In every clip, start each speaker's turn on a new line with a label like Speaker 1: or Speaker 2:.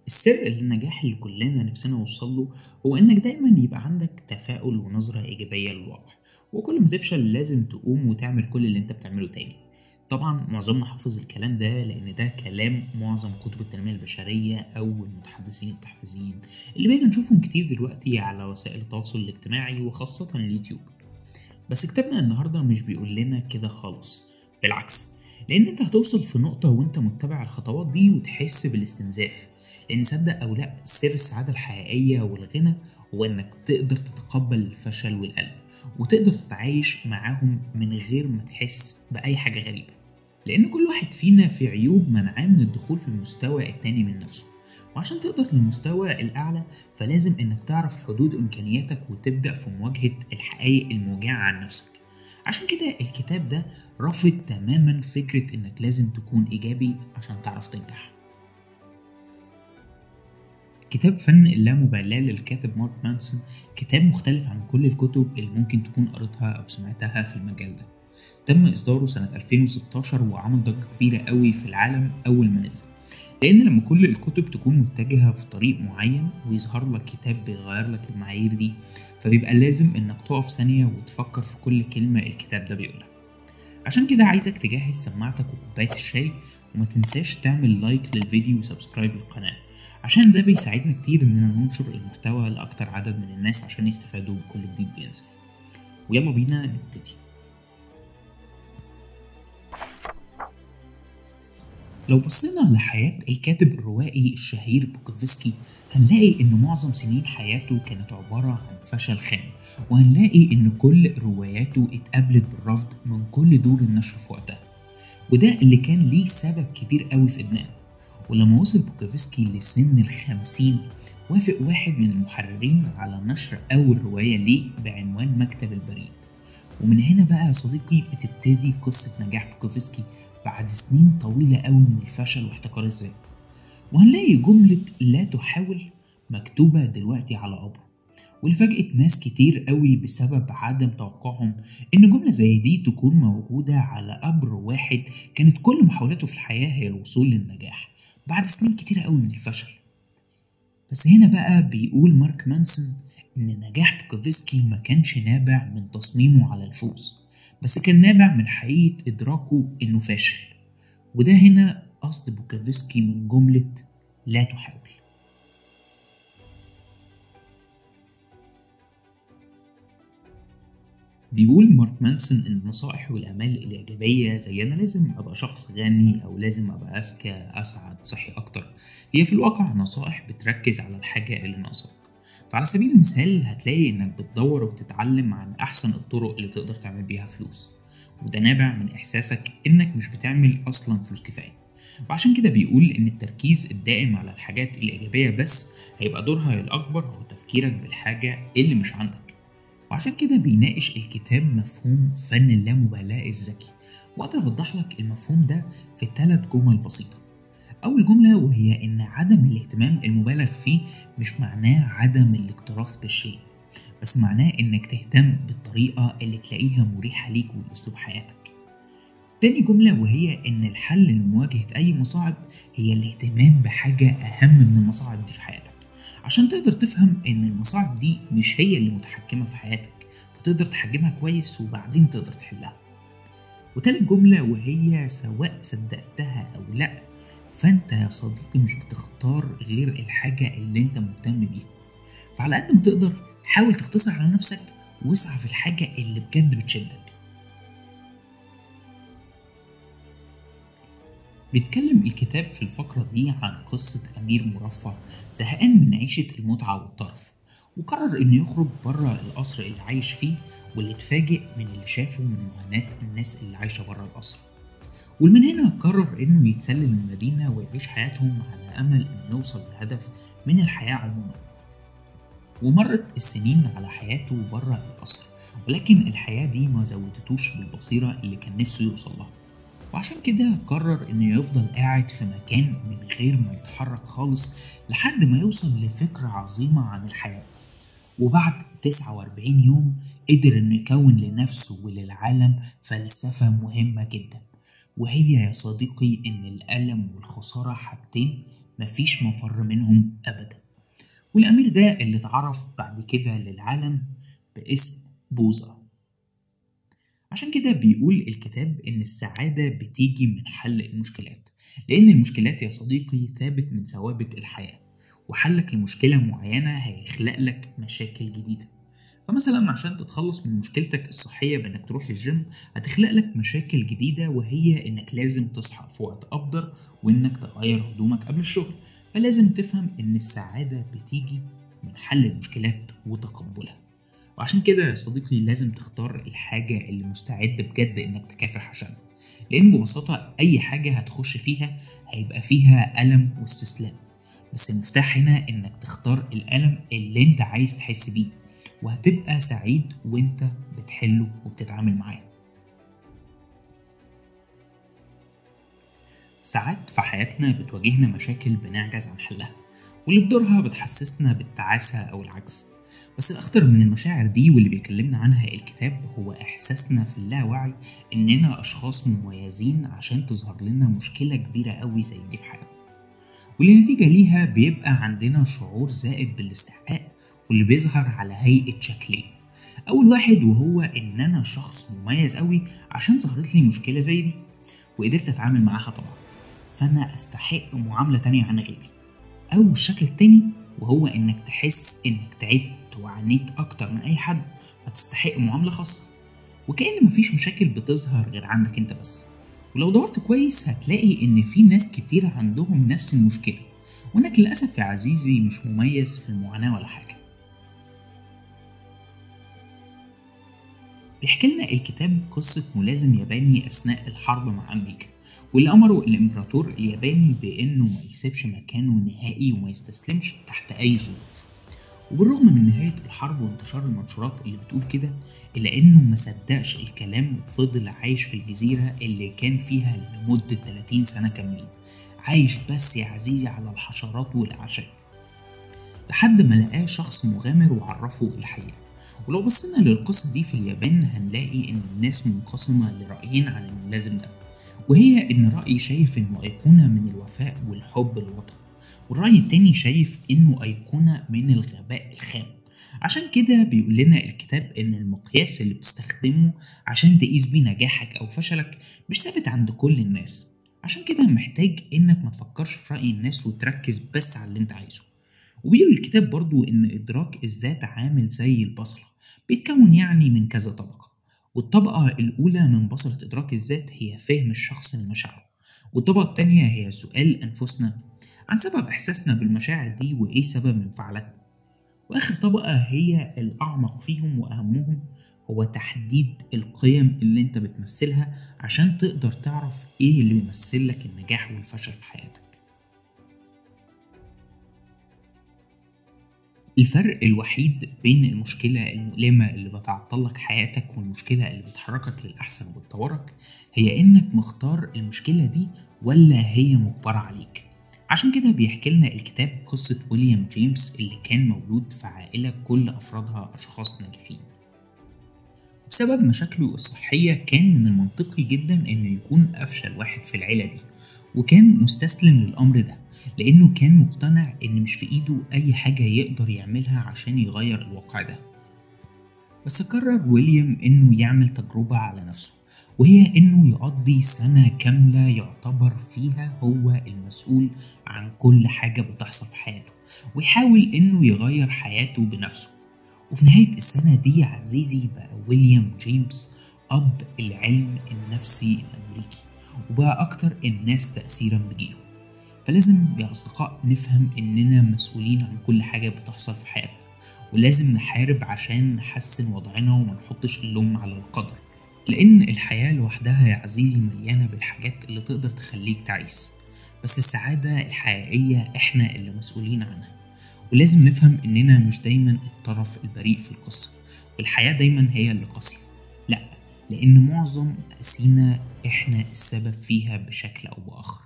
Speaker 1: السر للنجاح اللي كلنا نفسنا نوصله هو انك دايما يبقى عندك تفاؤل ونظرة ايجابية للواقع، وكل ما تفشل لازم تقوم وتعمل كل اللي انت بتعمله تاني. طبعا معظمنا حافظ الكلام ده لان ده كلام معظم كتب التنمية البشرية او المتحدثين التحفيزيين اللي بقينا نشوفهم كتير دلوقتي على وسائل التواصل الاجتماعي وخاصة اليوتيوب. بس كتابنا النهاردة مش بيقول لنا كده خالص، بالعكس، لان انت هتوصل في نقطة وانت متبع الخطوات دي وتحس بالاستنزاف، لان صدق او لا سر السعادة الحقيقية والغنى هو انك تقدر تتقبل الفشل والألم وتقدر تتعايش معاهم من غير ما تحس بأي حاجة غريبة، لان كل واحد فينا في عيوب منعاه من الدخول في المستوى التاني من نفسه، وعشان تقدر للمستوى الأعلى فلازم انك تعرف حدود امكانياتك وتبدأ في مواجهة الحقائق الموجعة عن نفسك. عشان كده الكتاب ده رافض تماما فكرة انك لازم تكون ايجابي عشان تعرف تنجح. كتاب فن اللامبالاة للكاتب مارك مانسون كتاب مختلف عن كل الكتب اللي ممكن تكون قريتها أو سمعتها في المجال ده. تم إصداره سنة 2016 وعمل ضجة كبيرة قوي في العالم أول ما نزل، لأن لما كل الكتب تكون متجهة في طريق معين ويظهر لك كتاب بيغير لك المعايير دي، فبيبقى لازم إنك تقف ثانية وتفكر في كل كلمة الكتاب ده بيقولها. عشان كده عايزك تجهز سماعتك وكوباية الشاي، وما تنساش تعمل like للفيديو و subscribe للقناة، عشان ده بيساعدنا كتير اننا ننشر المحتوى لاكتر عدد من الناس عشان يستفادوا بكل جديد بينزل. ويلا بينا نبتدي. لو بصينا لحياة الكاتب الروائي الشهير بوكوفسكي هنلاقي ان معظم سنين حياته كانت عبارة عن فشل خام، وهنلاقي ان كل رواياته اتقابلت بالرفض من كل دور النشر في وقتها، وده اللي كان ليه سبب كبير قوي في ادمانه. ولما وصل بوكوفسكي لسن 50 وافق واحد من المحررين على نشر أول رواية ليه بعنوان مكتب البريد. ومن هنا بقى يا صديقي بتبتدي قصة نجاح بوكوفسكي بعد سنين طويلة قوي من الفشل واحتقار الذات. وهنلاقي جملة لا تحاول مكتوبة دلوقتي على قبره، واللي فاجأت ناس كتير قوي بسبب عدم توقعهم إن جملة زي دي تكون موجودة على قبر واحد كانت كل محاولاته في الحياة هي الوصول للنجاح بعد سنين كتيرة قوي من الفشل. بس هنا بقى بيقول مارك مانسون إن نجاح بوكوفسكي ما كانش نابع من تصميمه على الفوز، بس كان نابع من حقيقة إدراكه إنه فاشل، وده هنا قصد بوكوفسكي من جملة لا تحاول. بيقول مارك مانسون إن النصائح والآمال الإيجابية زي أنا لازم أبقى شخص غني أو لازم أبقى أذكى أسعد صحي أكتر هي في الواقع نصائح بتركز على الحاجة اللي ناقصاك. فعلى سبيل المثال هتلاقي إنك بتدور وبتتعلم عن أحسن الطرق اللي تقدر تعمل بيها فلوس، وده نابع من إحساسك إنك مش بتعمل أصلا فلوس كفاية. وعشان كده بيقول إن التركيز الدائم على الحاجات الإيجابية بس هيبقى دورها الأكبر هو تفكيرك بالحاجة اللي مش عندك. وعشان كده بيناقش الكتاب مفهوم فن اللامبالاة الذكي، وأقدر أوضح لك المفهوم ده في 3 جمل بسيطة. أول جملة وهي إن عدم الاهتمام المبالغ فيه مش معناه عدم الاكتراث بالشيء، بس معناه إنك تهتم بالطريقة اللي تلاقيها مريحة ليك ولأسلوب حياتك. تاني جملة وهي إن الحل لمواجهة أي مصاعب هي الاهتمام بحاجة أهم من المصاعب دي في حياتك، عشان تقدر تفهم إن المصاعب دي مش هي اللي متحكمة في حياتك، فتقدر تحجمها كويس وبعدين تقدر تحلها. وتالت جملة وهي سواء صدقتها أو لأ فأنت يا صديقي مش بتختار غير الحاجة اللي أنت مهتم بيها، فعلى قد ما تقدر حاول تختصر على نفسك واسعى في الحاجة اللي بجد بتشدك. بيتكلم الكتاب في الفقرة دي عن قصة أمير مرفه زهقان من عيشة المتعة والطرف، وقرر إنه يخرج بره القصر اللي عايش فيه، واللي اتفاجئ من اللي شافه من معاناة الناس اللي عايشة بره القصر. ومن هنا قرر إنه يتسلل المدينة ويعيش حياتهم على أمل إنه يوصل لهدف من الحياة عموما. ومرت السنين على حياته بره القصر، ولكن الحياة دي ما زودتوش بالبصيرة اللي كان نفسه يوصل لها، وعشان كده قرر انه يفضل قاعد في مكان من غير ما يتحرك خالص لحد ما يوصل لفكرة عظيمة عن الحياة. وبعد 49 يوم قدر انه يكون لنفسه وللعالم فلسفة مهمة جدا، وهي يا صديقي ان الألم والخسارة حاجتين مفيش مفر منهم أبدا. والأمير ده اللي اتعرف بعد كده للعالم باسم بوذا. عشان كده بيقول الكتاب إن السعادة بتيجي من حل المشكلات، لأن المشكلات يا صديقي ثابت من ثوابت الحياة، وحلك لمشكلة معينة هيخلق لك مشاكل جديدة. فمثلا عشان تتخلص من مشكلتك الصحية بأنك تروح للجيم هتخلق لك مشاكل جديدة، وهي إنك لازم تصحى في وقت أبدر وإنك تغير هدومك قبل الشغل. فلازم تفهم إن السعادة بتيجي من حل المشكلات وتقبلها. وعشان كده يا صديقي لازم تختار الحاجة اللي مستعد بجد إنك تكافح عشانها، لأن ببساطة أي حاجة هتخش فيها هيبقى فيها ألم واستسلام، بس المفتاح هنا إنك تختار الألم اللي أنت عايز تحس بيه، وهتبقى سعيد وإنت بتحله وبتتعامل معاه. ساعات في حياتنا بتواجهنا مشاكل بنعجز عن حلها، واللي بدورها بتحسسنا بالتعاسة أو العجز. بس الأخطر من المشاعر دي واللي بيكلمنا عنها الكتاب هو إحساسنا في اللاوعي إننا أشخاص مميزين عشان تظهر لنا مشكلة كبيرة قوي زي دي في حياتنا، واللي نتيجة ليها بيبقى عندنا شعور زائد بالاستحقاق، واللي بيظهر على هيئة شكلين. أول واحد وهو إن أنا شخص مميز قوي عشان ظهرت لي مشكلة زي دي وقدرت أتعامل معاها طبعا، فأنا أستحق معاملة تانية عن غيري. أو الشكل التاني وهو إنك تحس إنك تعبت وعانيت أكتر من أي حد فتستحق معاملة خاصة، وكأن مفيش مشاكل بتظهر غير عندك أنت بس. ولو دورت كويس هتلاقي إن في ناس كتير عندهم نفس المشكلة، وإنك للأسف يا عزيزي مش مميز في المعاناة ولا حاجة. بيحكي لنا الكتاب قصة ملازم ياباني أثناء الحرب مع أمريكا، واللي أمره الإمبراطور الياباني بأنه ما يسيبش مكانه نهائي وما يستسلمش تحت أي ظروف. وبالرغم من نهاية الحرب وانتشار المنشورات اللي بتقول كده، إلا أنه ما صدقش الكلام وفضل عايش في الجزيرة اللي كان فيها لمدة 30 سنة كاملين، عايش بس يا عزيزي على الحشرات والأعشاب، لحد ما لقاه شخص مغامر وعرفه الحقيقة. ولو بصينا للقصة دي في اليابان هنلاقي إن الناس منقسمة لرأيين عن الملازم ده، وهي إن رأي شايف إنه أيقونة من الوفاء والحب للوطن، والرأي التاني شايف إنه أيقونة من الغباء الخام. عشان كده بيقول لنا الكتاب إن المقياس اللي بتستخدمه عشان تقيس بيه نجاحك أو فشلك مش ثابت عند كل الناس، عشان كده محتاج إنك ما تفكرش في رأي الناس وتركز بس على اللي أنت عايزه. وبيقول الكتاب برضو إن إدراك الذات عامل زي البصلة، بيتكون يعني من كذا طبقة، والطبقة الأولى من بصلة إدراك الذات هي فهم الشخص لمشاعره، والطبقة التانية هي سؤال أنفسنا عن سبب إحساسنا بالمشاعر دي وإيه سبب انفعالاتنا، وآخر طبقة هي الأعمق فيهم وأهمهم، هو تحديد القيم اللي أنت بتمثلها عشان تقدر تعرف إيه اللي بيمثلك النجاح والفشل في حياتك. الفرق الوحيد بين المشكلة المؤلمة اللي بتعطلك حياتك والمشكلة اللي بتحركك للأحسن وبتطورك هي إنك مختار المشكلة دي ولا هي مجبرة عليك. عشان كده بيحكي لنا الكتاب قصة ويليام جيمس اللي كان مولود في عائلة كل أفرادها أشخاص ناجحين، بسبب مشاكله الصحية كان من المنطقي جدا إنه يكون أفشل واحد في العيلة دي، وكان مستسلم للأمر ده لأنه كان مقتنع إن مش في إيده أي حاجة يقدر يعملها عشان يغير الواقع ده. بس قرر ويليام إنه يعمل تجربة على نفسه، وهي إنه يقضي سنة كاملة يعتبر فيها هو المسؤول عن كل حاجة بتحصل في حياته، ويحاول إنه يغير حياته بنفسه. وفي نهاية السنة دي يا عزيزي بقى ويليام جيمس أب العلم النفسي الأمريكي، وبقى أكتر الناس تأثيرا بجيله. فلازم يا أصدقاء نفهم إننا مسؤولين عن كل حاجة بتحصل في حياتنا، ولازم نحارب عشان نحسن وضعنا وما نحطش اللوم على القدر، لأن الحياة لوحدها يا عزيزي مليانة بالحاجات اللي تقدر تخليك تعيس، بس السعادة الحقيقية إحنا اللي مسؤولين عنها. ولازم نفهم إننا مش دايما الطرف البريء في القصة، والحياة دايما هي اللي قاسية، لأ، لأن معظم مآسينا إحنا السبب فيها بشكل أو بآخر.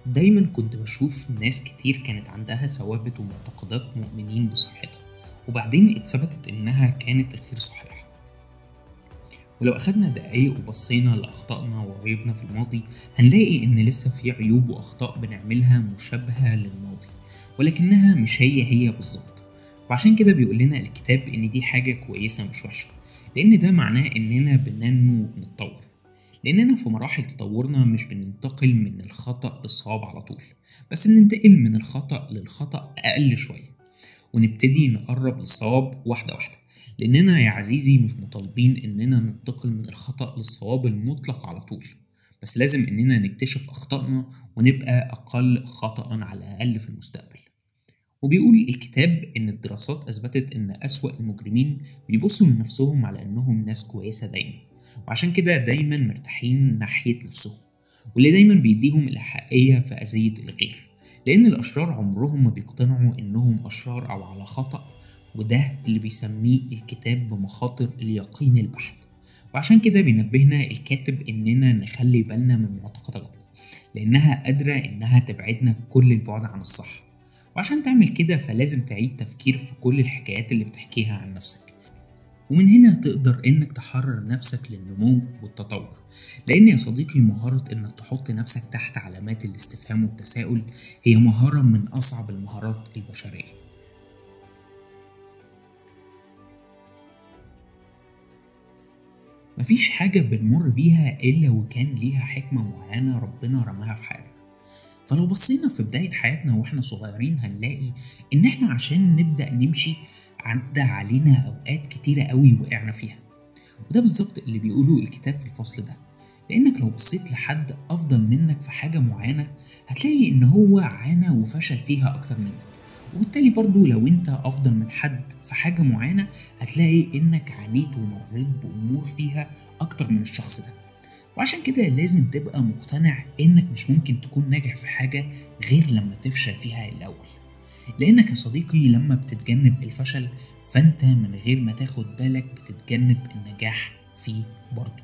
Speaker 1: دايما كنت بشوف ناس كتير كانت عندها ثوابت ومعتقدات مؤمنين بصحتها، وبعدين اتثبتت إنها كانت غير صحيحة. ولو أخدنا دقايق وبصينا لأخطائنا وعيوبنا في الماضي هنلاقي إن لسه في عيوب وأخطاء بنعملها مشابهة للماضي، ولكنها مش هي بالظبط. وعشان كده بيقول لنا الكتاب إن دي حاجة كويسة مش وحشة، لأن ده معناه إننا بننمو وبنتطور، لأننا في مراحل تطورنا مش بننتقل من الخطأ للصواب على طول، بس بننتقل من الخطأ للخطأ أقل شوية ونبتدي نقرب للصواب واحدة واحدة. لأننا يا عزيزي مش مطالبين إننا ننتقل من الخطأ للصواب المطلق على طول، بس لازم إننا نكتشف أخطائنا ونبقى أقل خطأ على الأقل في المستقبل. وبيقول الكتاب إن الدراسات أثبتت إن أسوأ المجرمين بيبصوا لنفسهم على إنهم ناس كويسة دايما، وعشان كده دايما مرتاحين ناحية نفسهم، واللي دايما بيديهم الأحقية في أذية الغير، لأن الأشرار عمرهم ما بيقتنعوا إنهم أشرار أو على خطأ، وده اللي بيسميه الكتاب بمخاطر اليقين البحت. وعشان كده بينبهنا الكاتب إننا نخلي بالنا من معتقداتنا، لأنها قادرة إنها تبعدنا كل البعد عن الصح. وعشان تعمل كده فلازم تعيد تفكير في كل الحكايات اللي بتحكيها عن نفسك، ومن هنا تقدر إنك تحرر نفسك للنمو والتطور. لأن يا صديقي مهارة إنك تحط نفسك تحت علامات الاستفهام والتساؤل هي مهارة من أصعب المهارات البشرية. مفيش حاجة بنمر بيها إلا وكان ليها حكمة معينة ربنا رماها في حياتنا. فلو بصينا في بداية حياتنا وإحنا صغيرين هنلاقي إن إحنا عشان نبدأ نمشي عدى علينا أوقات كتيرة قوي وقعنا فيها، وده بالظبط اللي بيقوله الكتاب في الفصل ده. لأنك لو بصيت لحد أفضل منك في حاجة معينة هتلاقي إن هو عانى وفشل فيها أكتر منك، وبالتالي برضو لو أنت أفضل من حد في حاجة معينة هتلاقي إنك عانيت ومريت بأمور فيها أكتر من الشخص ده. وعشان كده لازم تبقى مقتنع إنك مش ممكن تكون ناجح في حاجة غير لما تفشل فيها الأول، لأنك يا صديقي لما بتتجنب الفشل فأنت من غير ما تاخد بالك بتتجنب النجاح فيه برضو.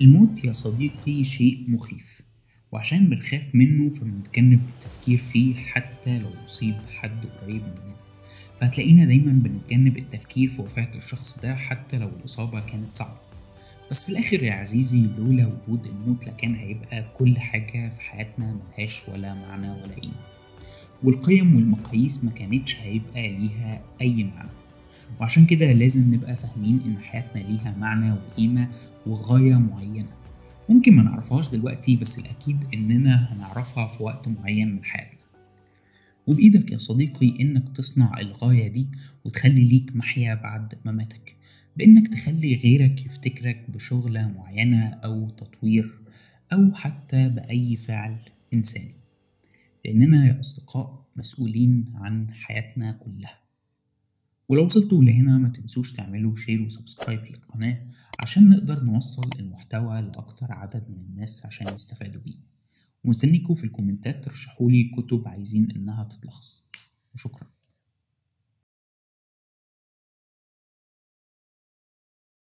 Speaker 1: الموت يا صديقي شيء مخيف، وعشان بنخاف منه فبنتجنب التفكير فيه حتى لو أصيب حد قريب مننا، فهتلاقينا دايما بنتجنب التفكير في وفاة الشخص ده حتى لو الإصابة كانت صعبة. بس في الآخر يا عزيزي لولا وجود الموت لكان هيبقى كل حاجة في حياتنا ملهاش ولا معنى ولا قيمة، والقيم والمقاييس ما كانتش هيبقى ليها أي معنى. وعشان كده لازم نبقى فاهمين إن حياتنا ليها معنى وقيمة وغاية معينة، ممكن ما نعرفهاش دلوقتي بس الأكيد إننا هنعرفها في وقت معين من حياتنا. وبإيدك يا صديقي إنك تصنع الغاية دي وتخلي ليك محيا بعد مماتك، بإنك تخلي غيرك يفتكرك بشغلة معينة أو تطوير أو حتى بأي فعل إنساني، لأننا يا أصدقاء مسؤولين عن حياتنا كلها. ولو وصلتوا لهنا ما تنسوش تعملوا share و subscribe للقناة عشان نقدر نوصل المحتوى لأكتر عدد من الناس عشان يستفادوا بيه. ومستنيكوا في الكومنتات ترشحولي كتب عايزين إنها تتلخص. وشكرا.